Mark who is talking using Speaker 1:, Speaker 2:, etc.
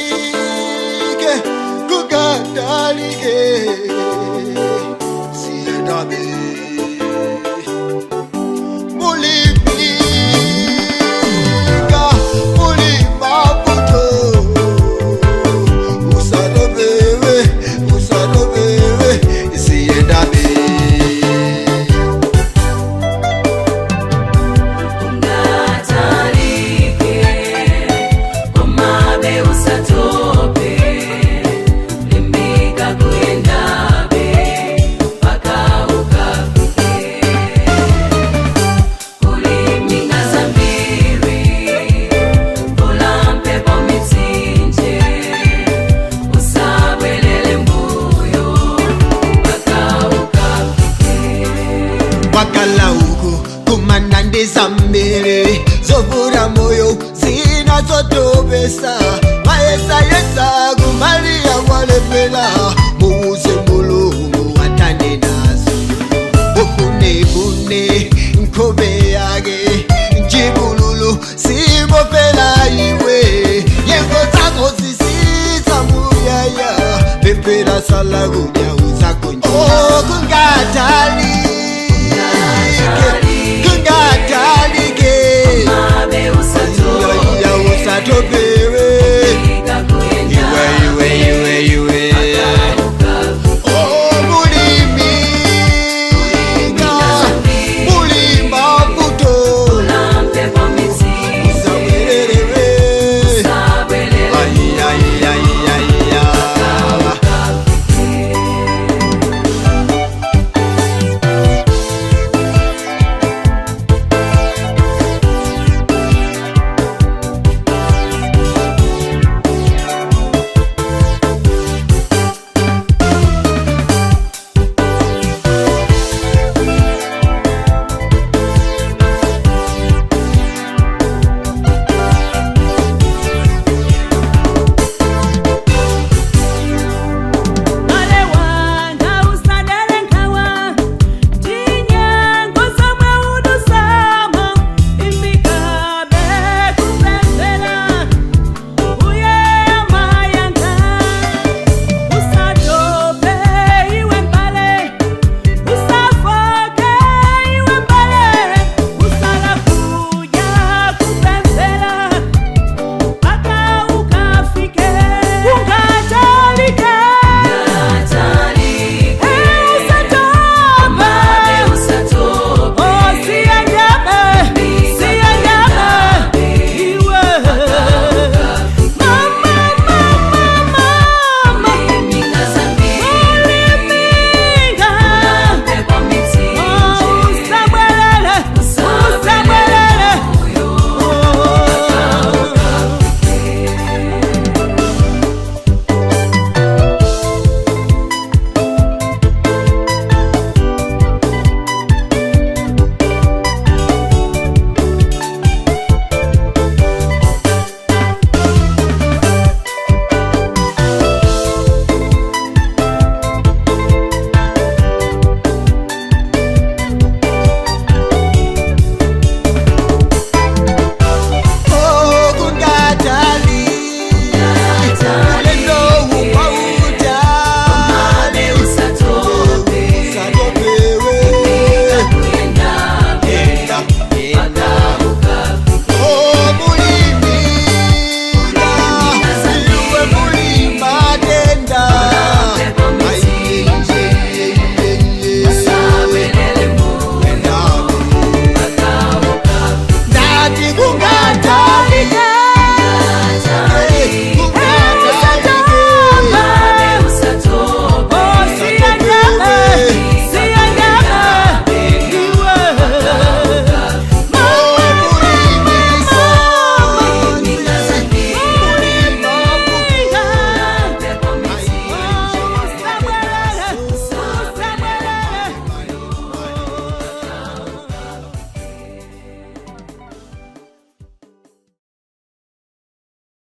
Speaker 1: Kungatalike, kungatalike, siyendabe. Mulimbika, mulimavuto, usalobewe, usalobewe, siyendabe.
Speaker 2: Ungatalike, komabe usatope, limbika kuyendabe mpaka ukafike. Kuliminga zambiri, mvula, mphepo, mitsinje, usabwelele mbuyo mpaka ukafike.
Speaker 1: Wakala uku kumana ndi zambiri zovula moyo, zinazotopesa, mayesayesa kumaliya walepela. Muuze Mulungu watane nazo, ufunefune nkhope yake mchipululu simofela iwe. Nyengo zako zisisa muyaya, pemphera, sala kudya, uzagonja.